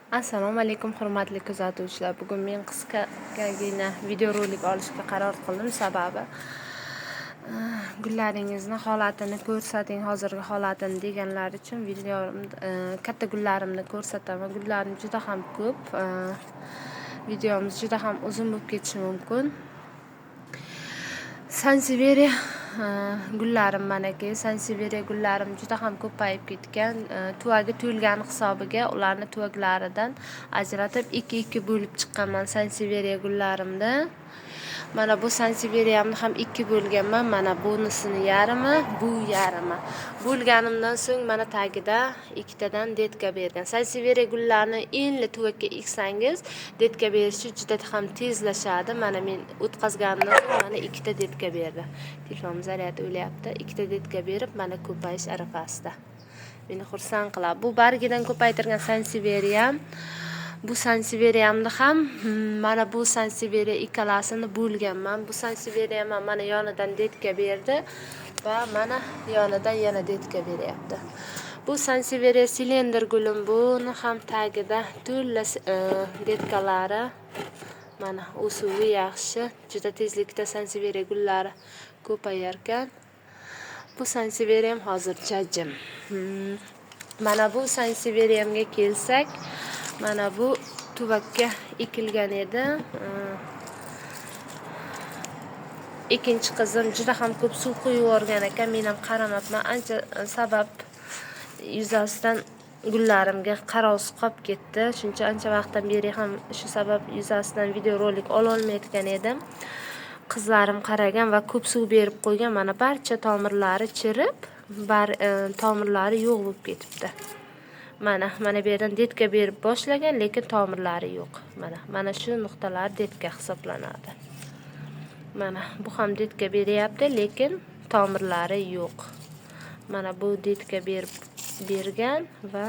Assalomu alaykum, hurmatli kuzatuvchilar. Bugun men qisqagina videorolik olishga qaror qildim. Sababi gullaringizni holatini ko'rsating, hozirgi holatini deganlar uchun video katta gullarimni ko'rsataman. Gullarim juda ham ko'p. Videomiz juda ham uzun bo'lib ketishi mumkin. Sanseveriya gullarim manaki. Sanseveriya gullarim juda ham ko'payib ketgan. Tuvagi to'lgani hisobiga ularni tuvaklaridan ajratib 2-2 bo'lib chiqqanman sanseveriya gullarimni. Mana bu sanseveriyamni ham 2 bo'lganman. Mana bunisini yarmi, bu yarmi. Bo'lganimdan so'ng mana tagida ikkitadan detka bergan. Sanseveriya gullarini endi tuvakka eksangiz, detka berishi juda ham tezlashadi. Mana men o'tkazganimdan so'ng mana ikkita detka berdi. Telefonim zaryadi o'lyapti. Ikkita detka berib, mana ko'payish arafasida. Meni xursand qiladi. Bu bargidan ko'paytirgan sanseveriyam. Bu sanseveriyamni ham mana bu sanseveriya ikkalasini bo'lganman. Bu sanseveriyam ham mana yonidan detka berdi va mana yonidan yana detka beryapti. Bu sanseveriya silindr gulim, buni ham tagida to'la detkalari, mana o'suvi yaxshi, juda tezlikda sanseveriya gullari ko'payar ekan. Bu sanseveriyam hozircha jim. Mana bu sanseveriyamga kelsak, mana bu tuvakka ekilgan edi. Ikkinchi qizim juda ham ko'p suv quyib yuborgan ekan, men ham qaramabman. Ancha sabab yuzasidan gullarimga qarovsiz qolib ketdi. Shuncha ancha vaqtdan beri ham shu sabab yuzasidan videorolik ololmayotgan edim. Qizlarim qaragan va ko'p suv berib qo'ygan. Mana barcha tomirlari chirib, tomirlari yo'q bo'lib ketibdi. Mana bu yerdan detka berib boshlagan, lekin tomirlari yo'q. Mana shu nuqtalar detka hisoblanadi. Mana bu ham detka beryapti, lekin tomirlari yo'q. Mana bu detka bergan va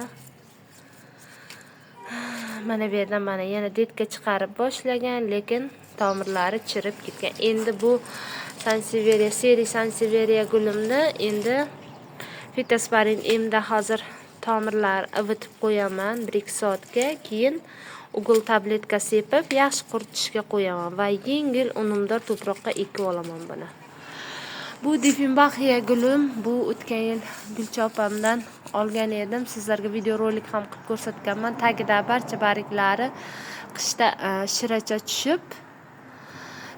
mana bu yerdan mana yana detka chiqarib boshlagan, lekin tomirlari chirib ketgan. Endi bu sanseveriya, seri sanseveriya gulimni endi fitosparin emda hozir tomirlar ivitib qo'yaman 1-2 soatga, keyin ugol tabletka sepib yaxshi quritishga qo'yaman va yengil unumdor tuproqqa ekib olaman buni. Bu Diefenbachiya gulim, bu o'tgan yil Gulcha opamdan olgan edim. Sizlarga videorolik ham qilib ko'rsatganman. Tagida barcha barglari qishda shiracha tushib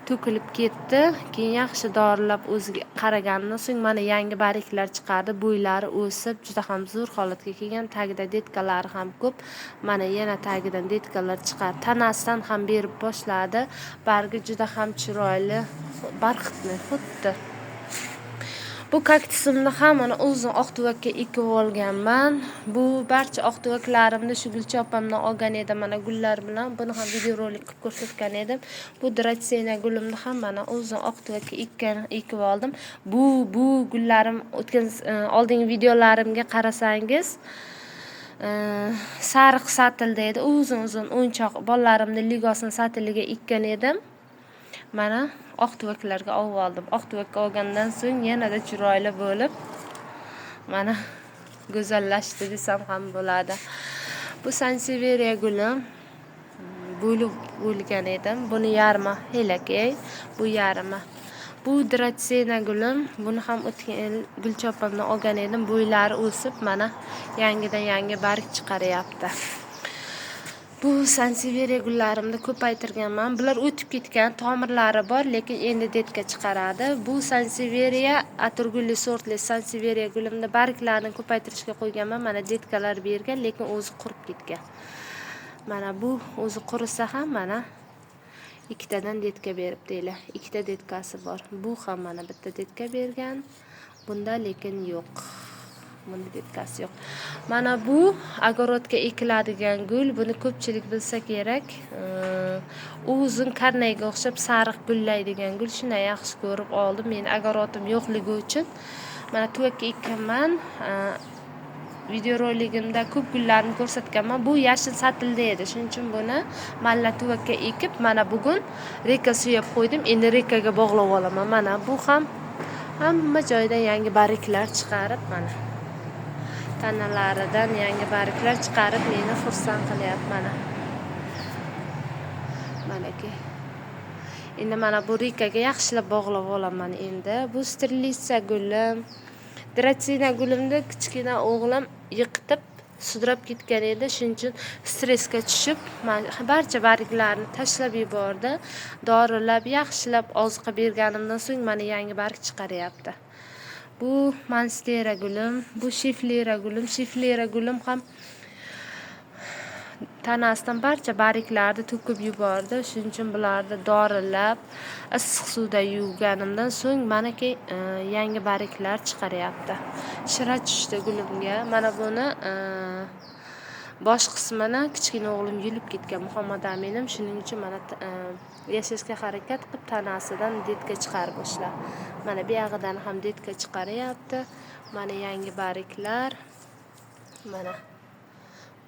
to'kilib ketdi. Keyin yaxshi dorilab o'ziga qaraganimdan so'ng mana yangi barglar chiqardi. Bo'ylari o'sib juda ham zo'r holatga kelgan. Tagida detkalari ham ko'p. Mana yana tagidan detkalar chiqardi. Tanasidan ham berib boshladi. Bargi juda ham chiroyli, barxitni xuddi. Bu kaktusimni ham mana uzun oq tuvakka ekib olganman. Bu barcha oq tuvaklarimni shu Gulcha opamdan olgan edim, mana gullar bilan. Buni ham videorolik qilib ko'rsatgan edim. Bu dratsena gulimni ham mana uzun oq tuvakka ekib oldim. Bu gullarim o'tgan oldingi videolarimga qarasangiz, sariq satilda edi. Uzun-uzun o'yinchoq bolalarimni ligosini satiliga ekkan edim. Mana oq tuvaklarga olib oldim. Oq tuvakka olgandan so'ng yanada chiroyli bo'lib, mana go'zallashdi desam ham bo'ladi. Bu sanseveriya gulim bo'lib bo'lgan edim. Buni yarmi helakay, bu yarmi. Bu dratsena gulim, buni ham o'tgan yil Gulcha opamdan olgan edim. Bo'ylari o'sib, mana yangidan yangi barg chiqaryapti. Bu sanseveriya gullarimni ko'paytirganman. Bular o'tib ketgan, tomirlari bor, lekin endi detka chiqaradi. Bu sanseveriya atirgulli sortli sanseveriya gulimni barglarini ko'paytirishga qo'yganman. Mana detkalar bergan, lekin o'zi qurib ketgan. Mana bu o'zi qurisa ham mana ikkitadan detka beribdi. Ikkita detkasi bor. Bu ham mana bitta detka bergan. Bunda lekin yo'q. Bunda detkasi yo'q. Mana bu огородga ekiladigan gul. Buni ko'pchilik bilsa kerak. U uzun karnayga o'xshab sariq gullaydigan gul. Shunday yaxshi ko'rib oldim. Men огородim yo'qligi uchun mana tuvakka ekkanman. Videoroligimda ko'p gullarni ko'rsatganman. Bu yashil satilda edi. Shuning uchun buni malla tuvakka ekib, mana bugun reka suyab qo'ydim. Endi rekaga bog'lab olaman. Mana bu ham hamma joydan yangi barglar chiqarib, mana Tanalaridan yangi barglar chiqarib meni xursand qilyapti mana. Manaki. Endi mana bu rikaga yaxshilab bog'lab olaman endi. Bu strelitsa gulim. Dratsina gulimni kichkina o'g'lim yiqitib sudrab ketgan edi. Shuning uchun stressga tushib, barcha barglarni tashlab yubordi. Dorilab, yaxshilab oziqa berganimdan so'ng mana yangi barg chiqaryapti. Bu monstera gulim, bu shiflera gulim. Shiflera gulim ham tanasidan barcha barglarni to'kib yubordi. Shuning uchun bularni dorilab, issiq suvda yuvganimdan so'ng mana yangi barglar chiqaryapti. Shira tushdi gulimga. Mana buni bosh qismini kichkina o'g'lim yulib ketgan, Muhammad Aminim. Shuning uchun mana yashashga harakat qilib tanasidan detka chiqarib boshladi. Mana bu yog'idan ham detka chiqaryapti. Mana yangi barglar. Mana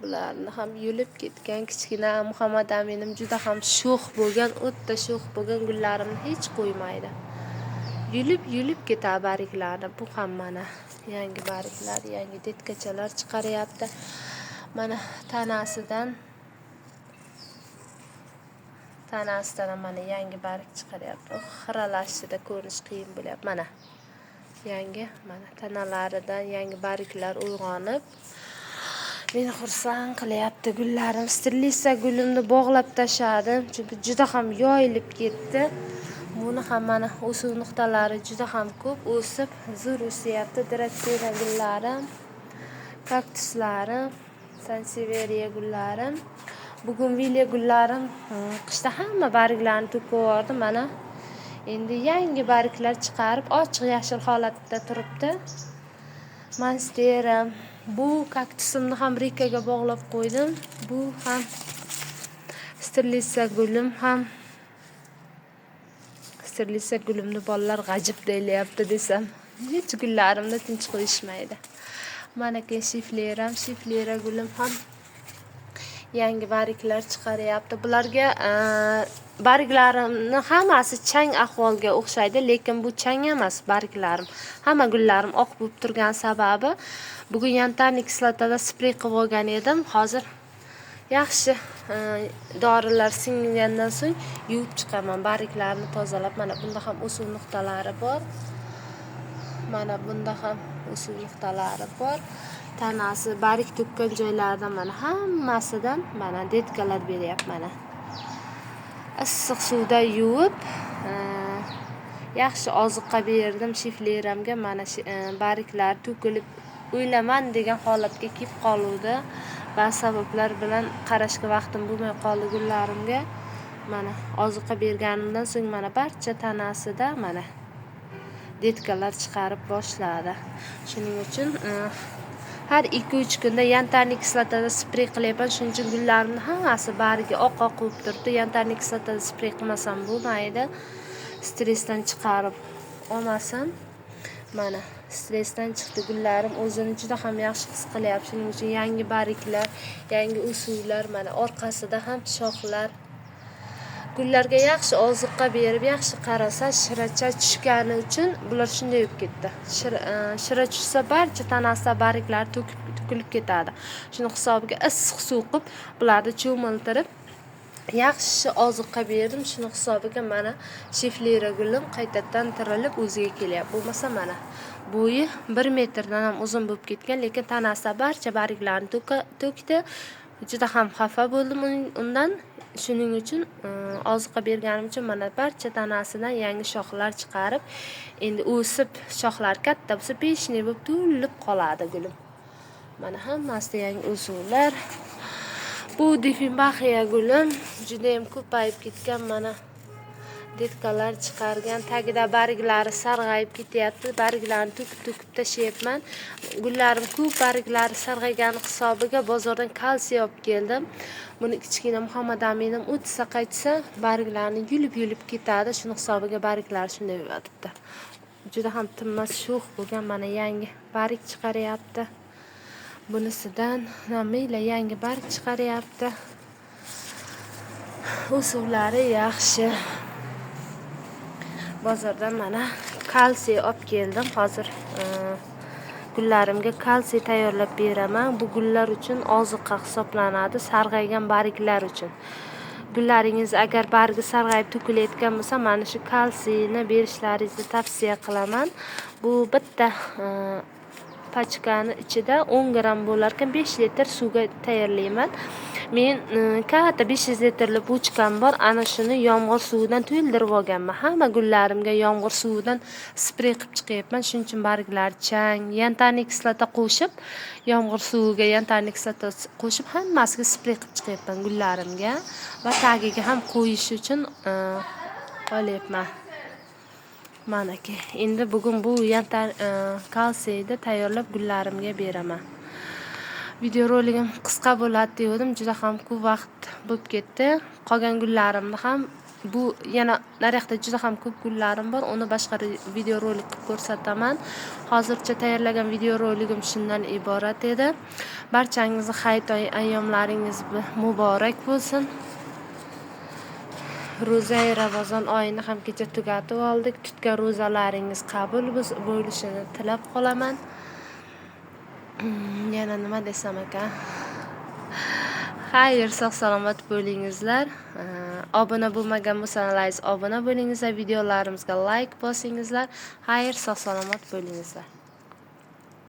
bularni ham yulib ketgan kichkina Muhammad Aminim juda ham sho'x bo'lgan, o'ta sho'x bo'lgan, gullarimni hech qo'ymaydi. Yulib-yulib ketadi barglarni. Bu ham mana yangi barglar, yangi detkachalar chiqaryapti. Mana tanasidan ham mana yangi barg chiqaryapti. Xiralashida ko'rish qiyin bo'lyapti. Mana yangi, mana tanalaridan yangi barglar uyg'onib meni xursand qilyapti gullarim. Strelitsa gulimni bog'lab tashladim, chunki juda ham yoyilib ketdi. Buni ham mana o'suv nuqtalari juda ham ko'p o'sib, zo'r o'syapti. Dratsina gullarim, kaktuslarim, sanseveriya gullarim, bugunvilya gullarim qishda hamma barglarini to'kib yubordi. Mana endi yangi barglar chiqarib, ochiq yashil holatda turibdi. Monstera, bu kaktusimni ham rikaga bog'lab qo'ydim. Bu ham strelitsa gulim ham. Strelitsa gulimni bolalar g'ajib deyilyapti desam, hech gullarimni tinch qo'yishmaydi. Mana keyin shifleram, shiflera gulim ham yangi barglar chiqaryapti. Bularga barglarimni hammasi chang ahvolga o'xshaydi, lekin bu chang emas barglarim. Hamma gullarim oq bo'lib turgan sababi bugun yantarni kislotada sprey qilib olgan edim. Hozir yaxshi dorilar singgandan so'ng yuvib chiqaman barglarni tozalab. Mana bunda ham o'suv nuqtalari bor. Mana bunda ham o'suv nuqtalari bor. Tanasi barg to'kkan joylaridan mana hammasidan mana detkalar beryapti mana. Issiq suvda yuvib, yaxshi oziqa berdim shifleramga. Mana barglar to'kilib o'ylaman degan holatga kelib qoluvdi. Ba'zi sabablar bilan qarashga vaqtim bo'lmay qoldi gullarimga. Mana oziqa berganimdan so'ng mana barcha tanasida mana detkalar chiqarib boshladi. Shuning uchun har 2-3 kunda yantarni kislotada sprey qilyapman. Shuning uchun gullarimni hammasi bargi oq-oq bo'lib turibdi. Yantarni kislotada sprey qilmasam bo'lmaydi. Stressdan chiqarib olmasam, mana stressdan chiqdi gullarim. O'zini juda ham yaxshi his qilyapti. Shuning uchun yangi barglar, yangi o'suvlar, mana orqasida ham shoxlar. Gullarga yaxshi oziqa berib, yaxshi qarasa, shiracha tushgani uchun bular shunday bo'lib ketdi. Shira tushsa barcha tanasida barglar to'kilib ketadi. Shuni hisobiga issiq suv qilib, bularni cho'miltirib, yaxshi oziqa berdim. Shuni hisobiga mana shiflera gulim qaytadan tirilib o'ziga kelyapti. Bo'lmasa mana bo'yi 1 metrdan ham uzun bo'lib ketgan, lekin tanasida barcha barglarni to'kdi. Juda ham xafa bo'ldim undan. Shuning uchun oziqa berganim uchun mana barcha tanasidan yangi shoxlar chiqarib, endi o'sib shoxlar katta bo'lsa peshni bo'lib to'lib qoladi gulim. Mana hammasida yangi o'suvlar. Bu Diffenbachiya gulim juda ham ko'payib ketgan. Mana detkalar chiqargan, tagida barglari sarg'ayib ketyapti. Barglarni to'kib-to'kib tashlayapman. Gullarim ko'p barglari sarg'aygani hisobiga bozordan kalsiy olib keldim. Buni kichkina Muhammad Aminim o'tsa qaytsa barglarni yulib-yulib ketadi. Shuni hisobiga barglari shunday yotibdi. Juda ham tinmas sho'x bo'lgan mana yangi barg chiqaryapti. Bunisidan namila yangi barg chiqaryapti. O'suvlari yaxshi. Bozordan mana kalsiy olib keldim. Hozir Gullarimga kalsiy tayyorlab beraman. Bu gullar uchun oziqa hisoblanadi, sarg'aygan barglar uchun. Gullaringiz agar bargi sarg'ayib to'kilayotgan bo'lsa, mana shu kalsiyni berishlaringizni tavsiya qilaman. Bu bitta pachkani ichida 10 gramm bo'lar ekan, 5 litr suvga tayyorlayman. Men katta 500 litrli bochkam bor, ana shuni yomg'ir suvidan to'ldirib olganman. Hamma gullarimga yomg'ir suvidan sprey qilib chiqyapman. Shuning uchun barglar chang, yantarniy kislota qo'shib, yomg'ir suviga yantarniy kislota qo'shib hammasiga sprey qilib chiqyapman gullarimga va tagiga ham qo'yish uchun olyapman. Manaki endi bugun bu yantar kalsiyni tayyorlab gullarimga beraman. Videoroligim qisqa bo'ladi degandim, juda ham ko'p vaqt bo'lib ketdi. Qolgan gullarimni ham, bu yana naryoqda juda ham ko'p gullarim bor, uni boshqa videorolik qilib ko'rsataman. Hozircha tayyorlagan videoroligim shundan iborat edi. Barchangizni hayit ayyomlaringiz muborak bo'lsin. Ro'zai Ramazon oyini ham kecha tugatib oldik. Tutgan ro'zalaringiz qabul bo'lishini tilab qolaman. Yana nima desam ekan? Xayr, sog' salomat bo'lingizlar. Obuna bo'lmagan bo'lsangiz obuna bo'lingizlar, videolarimizga like bosingizlar. Xayr, sog' salomat bo'lingizlar.